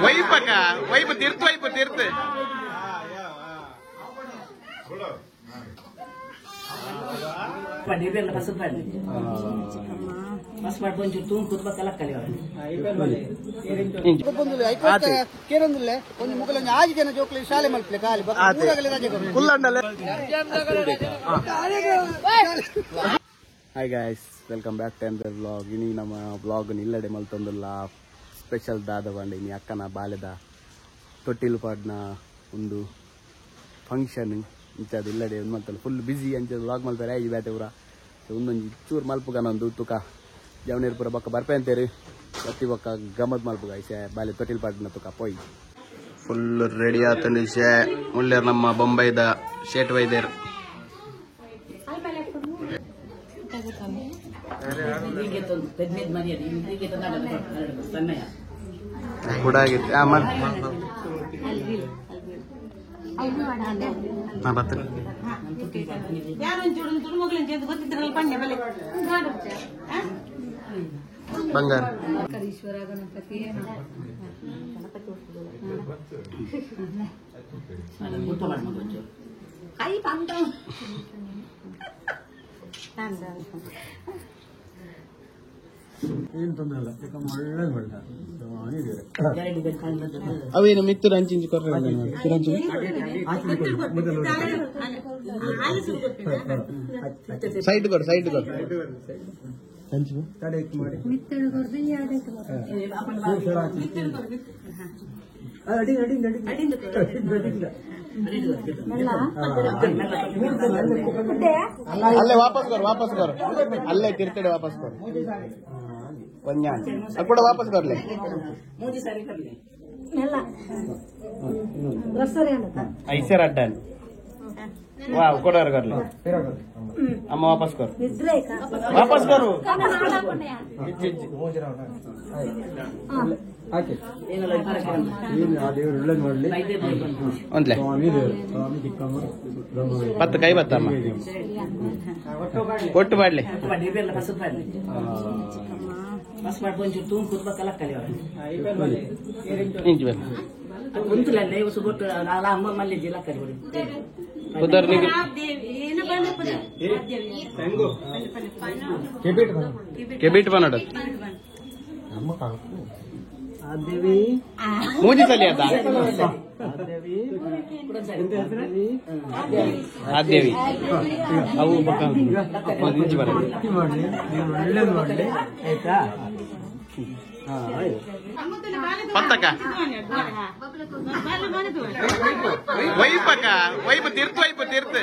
ವೈಪಕ್ಕ wipe ತೀರ್ತು wipe ತೀರ್ತು Hi guys, welcome back to another vlog. ಇನಿ ನಮ್ಮ ವ್ಲಾಗ್ ಇಲ್ಲಡೆ ಮಲ್ತೊಂದುಲ್ಲ ಸ್ಪೆಷಲ್ ದಾದ ಬಂಡ ಇನಿ ಅಕ್ಕನ ಬಾಲೆದ ತೊಟ್ಟಿಲು ಪಾಡ್ನ ಒಂದು ಫಂಕ್ಷನ್ ಇಂಚದ ಇಲ್ಲಡೆ ಒಂದು ಮಲ್ತಲ್ಲ ಫುಲ್ ಬಿಸಿ ಅಂಚ ವ್ಲಾಗ್ ಮಲ್ತಾರೆ ಈ ಬ್ಯಾತೆ ಪೂರ ಒಂದೊಂದು ಚೂರು ಮಲ್ಪುಗನ ಒಂದು ತುಕ ಜವನೇರು ಪೂರ ಬೊಕ್ಕ ಬರ್ಪೆ ಅಂತೀರಿ ಬತ್ತಿ ಬೊಕ್ಕ ಗಮತ್ ಮಲ್ಪುಗ ಐಸೆ ಬಾಲೆ ತೊಟ್ಟಿಲು ಪಾಡ್ನ ತುಕ ಪೋಯ್ ಫುಲ್ ರೆಡಿ ಆತಂದು ಇಸೆ ಮುಲ್ಲೇರ್ ನಮ್ಮ ಬೊಂಬೈದ ಶೇಟ್ ವೈದ್ಯರು ಕೂಡ ಆಗಿತ್ತು ಬಂಗಾರ ಏನು ತೊಂದರೆ ಇಲ್ಲ, ಒಳ್ಳೆ ಒಳ್ಳೆ ಅವೇನು ಮಿತ್ತೂರು ಅಂಚಿಂಚು ಕೊರ್ರೆ ಸೈಡ್ ಕೊಡು ಸೈಡ್ ಕೊಡು ಅಲ್ಲೇ ವಾಪಸ್ ಕೊರು ವಾಪಸ್ ಕೊರು ಅಲ್ಲೇ ತಿರ್ತಡೆ ವಾಪಸ್ ಕೊರು ಒಂಜಾನ್ ಕೂಡ ವಾಪಸ್ ಕೊರ್ಲೆ ಐಸರ್ ಅಡ್ಡನ್ ವಾವ್ ಕೊಡೋರು ಕೊರ್ಲೆ ಅಮ್ಮ ವಾಪಸ್ ಕೊರು ವಾಪಸ್ ಕೊರು ಒಂದ್ಲೆ ಪತ್ತು ಕೈ ಬತ್ತಮ್ಮ ಒಟ್ಟು ಮಾಡ್ಲಿ ಕೆಬಿಟ್ ಬನ್ನಡ ಮೂಜಿ ಸಲಿ ಅದ ಆದೇವಿ ಅವು ಬಕ್ಕ ಇಂಚಿ ಬರ ಪತ್ತಕ ವೈಪಕ್ಕ ವೈಪ್ ತೀರ್ತು ವೈಪ್ ತೀರ್ತು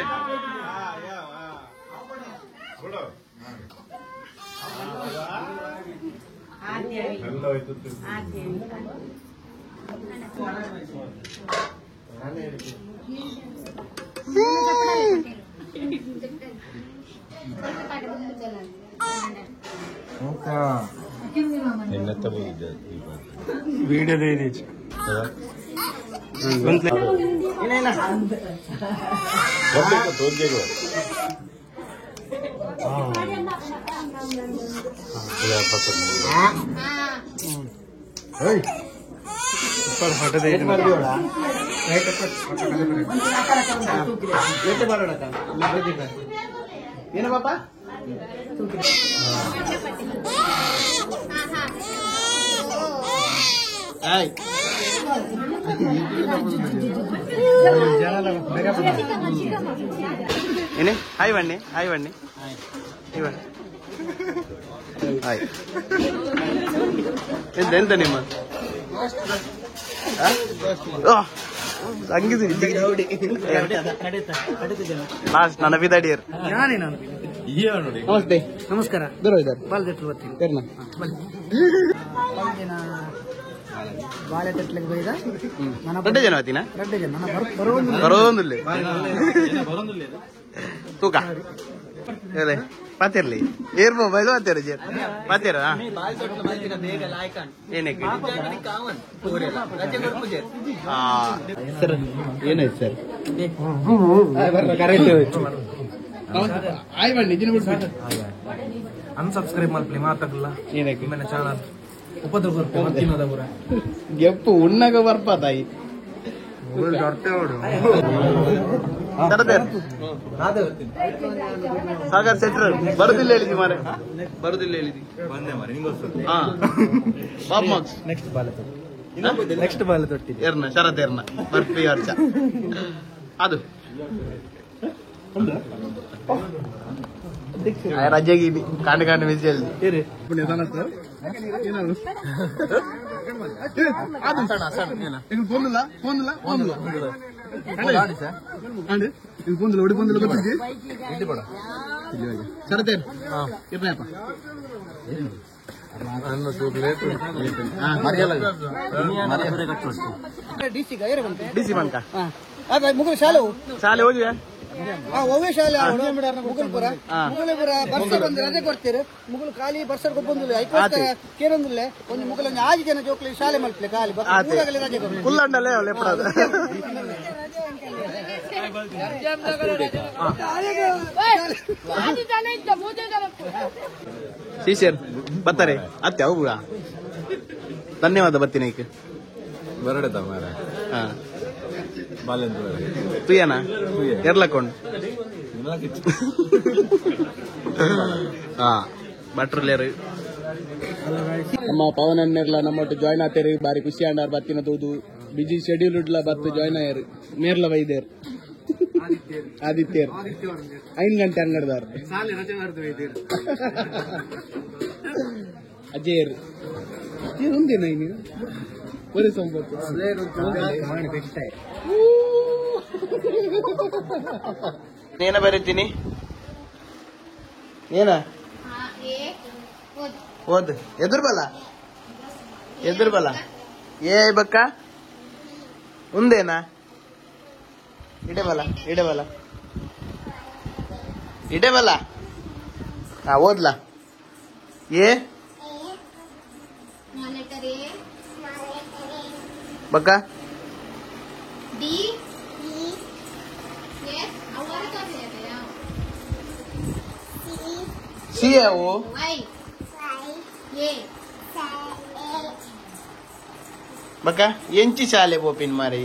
ವಿಡಿಯೋ ಏನು ಪಾಪ ಏನೇ ಹಾಯ್ ಬನ್ನಿ ಹಾಯ್ ಬನ್ನಿ ಹಾಯ್ ಎಂತ ಎಂತ ನಿಮ್ಮ ಲಾಸ್ಟ್ ನನ್ನ ಬಿದಾಡಿಯರ್ ನಮಸ್ತೆ ನಮಸ್ಕಾರ ದೂರ ಇದ್ದಾರೆ ಬಾಳೆ ತಟ್ಲಿಗೆ ಬೈದ ದೊಡ್ಡ ಜನ ಆತಿನ ದೊಡ್ಡ ಜನ ಬರೋದಿಲ್ಲ ತೂಕ ಅದೇ ಪಾತಿರ್ಲಿ ಏರ್ ಮೊಬೈಲ್ ಪಾತಿರ ಜೇರ್ ಪಾತಿರ ಏನಕ್ಕೆ ಸರ್ ಏನಾಯ್ತು ಸರ್ ಆಯ್ ಬನ್ನಿ ಇದನ್ನ ಬಿಟ್ಬಿಟ್ಟು. ಅನ್ಸಬ್ಸ್ಕ್ರೈಬ್ ಮಲ್ಪಲಿ ಮಾತಾಗಲ್ಲ ನಿಮ್ಮನೆ ಚಾನಲ್ ಉಪದ್ರ ಕೊರ್ಪೆ ಮತ್ತಿನದ ಪೂರ ಗೆಪ್ಪು ಉಣ್ಣಗ ಬರ್ಪ ತಾಯಿ ಸಾಗರ್ ಸೆಟ್ರ್ ಬರುದಿಲ್ಲ ಹೇಳಿದಿ ಮಾರೆ ಬರುದಿಲ್ಲ ಹೇಳಿದಿ ಹಾ ಬಾಬ್ ಮಾರ್ಕ್ಸ್ ನೆಕ್ಸ್ಟ್ ಬಾಲ ತೊಟ್ಟಿ ನೆಕ್ಸ್ಟ್ ಬಾಲ ತೊಟ್ಟಿ ಏರ್ನ ಶರತ್ ಏರ್ನ ಬರ್ಪಿ ವರ್ಷ ಅದು ರಜೆಗೆ ಕಾಂಡ ಕಾಂಡ ಮಿಸ್ ಹೇಳಿದಿ ಶಾಲೆ ಶಾಲೆ ಹೋದ್ವಿ ಒವ್ವೆ ಶಾಲೆ ಮುಗುಲ್ಪುರ ಮುಗುಲ್ಪುರ ಬರ್ಸ ಬಂದು ರಜೆ ಕೊಡ್ತೀರಿ ಮುಗುಲು ಖಾಲಿ ಬರ್ಸ ಗೊಬ್ಬೊಂದಿಲ್ಲ ಐಕೋಸ್ಕರ ಕೇರೊಂದಿಲ್ಲ ಒಂದು ಮುಗುಲ ಆಜಿ ಜನ ಜೋಕ್ಲಿ ಶಾಲೆ ಮಲ್ಪಲೆ ಖಾಲಿ ಊರಾಗಲೇ ರಜೆ ಕೊಡ್ತಾರೆ ಕುಲ್ಲಂಡಲೇ ಲೆಪ್ಪಡದು ಶಿಷ್ಯರ್ ಬರ್ತಾರೆ ಅತ್ತೆ ಅವು ಧನ್ಯವಾದ ಬರ್ತೀನಿ ಐಕ್ ಬರಡದ ಮಾರ ಹಾ ಬಾಲೆಂದ್ರ ತುಯ್ಯನ ಎರ್ಲಕೊಂಡು ಹಾ ಭಟ್ರುಲೇರು ನಮ್ಮ ಪವನ್ ಅಣ್ಣರ್ಲ ನಮ್ಮೊಟ್ಟು ಜಾಯ್ನ್ ಆತೇರಿ ಬಾರಿ ಖುಷಿ ಅಂಡಾರ್ ಬತ್ತಿನ ತೂದು ಬಿಜಿ ಶೆಡ್ಯೂಲ್ ಇಡ್ಲ ಬತ್ತು ಜಾಯ್ನ್ ಆಯರು ಮೇರ್ಲ ವೈದ್ಯರು ಆದಿತ್ಯರ್ 5 ಗಂಟೆ ಅಂಗಡ್ದಾರ್ ಅಜಯರ್ ಒಂದೇನ ನೀನು ಒರೆ ಸಂಪತ್ತು ಏನ ಬರೀತೀನಿ ಏನ ಓದ್ ಎದುರು ಬಲ ಎದುರು ಬಲ ಏ ಬಕ್ಕ ಉಂದೇನಾ ಇಡಬಲ ಇಡಬಲ ಇಡಬಲ ಹಾ ಓದ್ಲಾ ಎ ಬಕ್ಕ ಡಿ ಸಿ ಅವು ವೈ ಎ ಬಕ್ಕ ಎಂಚಿ ಶಾಲೆ ಪೋಪಿನ್ ಮಾರಿ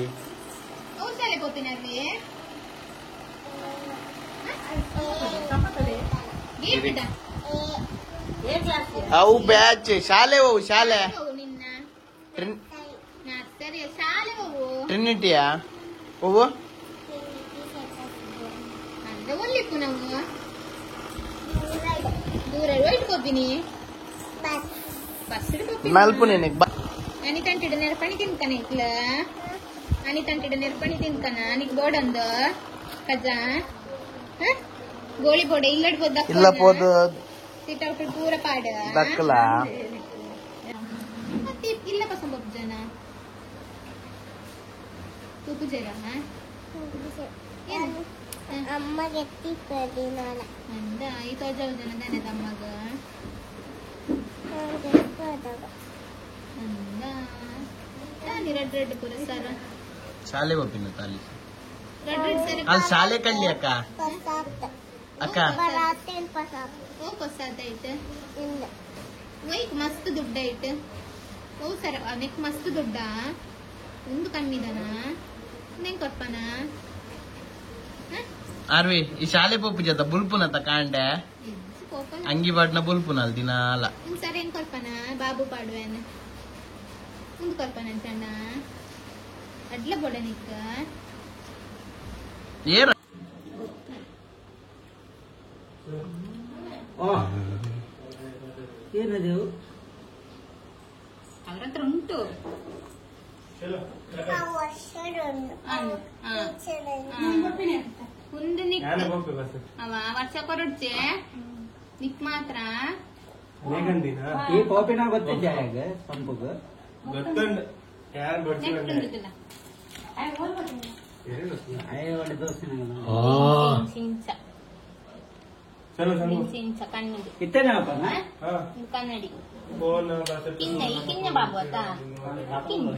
ಓ ಶಾಲೆ ಪೋಪಿನರ್ವಿ ಅವು ಬ್ಯಾಚ್ ಶಾಲೆ ಹೋವು ಶಾಲೆ ನಿನ್ನ ನರ್ಸರಿ ಶಾಲೆ ಹೋವು ಟ್ರಿನಿಟಿಯಾ ಹೋವು ಅಂದ್ರೆ ಒಲ್ಲಿಪ್ಪು ನಾವು ದೂರ ವೈಟ್ ಪೋಪಿನಿ ಬಸ್ ಪೋಪಿನಿ ಮಲ್ಪು ನಿನಗೆ ಅನಿತಂಟಿಡ ನೆರಪಣಿ ತಿನ್ಕನ ಇಕ್ಲ ಅನಿತಂಟಿಡ ನೆರಪಣಿ ತಿನ್ಕನ ಅನಿಕ್ ಬೋಡೊಂದು ಕಜ ಗೋಳಿ ಬೋಡೆ ಇಲ್ಲಡ್ ಪೋದ್ ಇಲ್ಲ ಪೋದು ಸಿಟ್ ಔಟ್ ಪೂರ ಪಾಡ ದಕ್ಕಲ ಮತ್ತೆ ಇಲ್ಲ ಪಸಂಬ ಜನ ತೂಪು ಜರ ಅಮ್ಮಗೆ ಅಂದ ಈ ತೋಜಾವ್ ಜನ ದನದ ಅಮ್ಮಗ ಅಂದ ತಾನಿ ರೆಡ್ ರೆಡ್ ಪೂರ ಸರ ಶಾಲೆ ಹೋಗ್ತೀನಿ ತಾಲಿ ರೆಡ್ ರೆಡ್ ಸರ ಅಲ್ಲಿ ಶಾಲೆ ಕಳ್ಳಿ ಅಕ್ಕ ಅಕ್ಕ ಓ ಕೊಸಾದ ಐತೆ ಒಯ್ಕ್ ಮಸ್ತ್ ದುಡ್ಡ ಐತೆ ಓ ಸರ ಅವನಿಗೆ ಮಸ್ತ್ ದುಡ್ಡ ಒಂದು ಕಮ್ಮಿದನ ಇನ್ನೇನ್ ಕೊರ್ಪನ ಆರ್ವಿ ಈ ಶಾಲೆ ಪೋಪು ಜೊತೆ ಬುಲ್ಪುನತ ಕಾಂಡೆ ಅಂಗಿ ಬಾಟ್ನ ಬುಲ್ಪುನಲ್ ದಿನಾಲ ಒಂದು ಸರ ಏನ್ ಕೊರ್ಪನ ಬಾಬು ಪಾಡುವೇನ ಒಂದು ಕೊರ್ಪನ ಚಣ್ಣ ಅಡ್ಲ ಬೋಡ ನಿಕ್ಕ ಏರ ಏನದು ಅವ್ರ ಹತ್ರ ಉಂಟು ಒಂದು ನಿಕ್ ಅವ ವರ್ಷ ಕೊರಡ್ಚೆ ನಿಕ್ ಮಾತ್ರ ಈ ಕೋಪಿನ ಗೊತ್ತಿದ್ದೆ ಹೇಗೆ ಸಂಪುಗ ನೆಕ್ಸ್ಟ್ ಉಂಟುಲ್ಲ ಇಂಚ ಇಂಚ ಇಂಚ ಕಣ್ಣಿಗೆ ಇತ್ತೇನಪ್ಪನ ಇದು ಕನ್ನಡಿ ಕಿನ್ನ ಈ ಕಿನ್ನ ಬಾಬು ಅತ್ತ ಕಿನ್ನ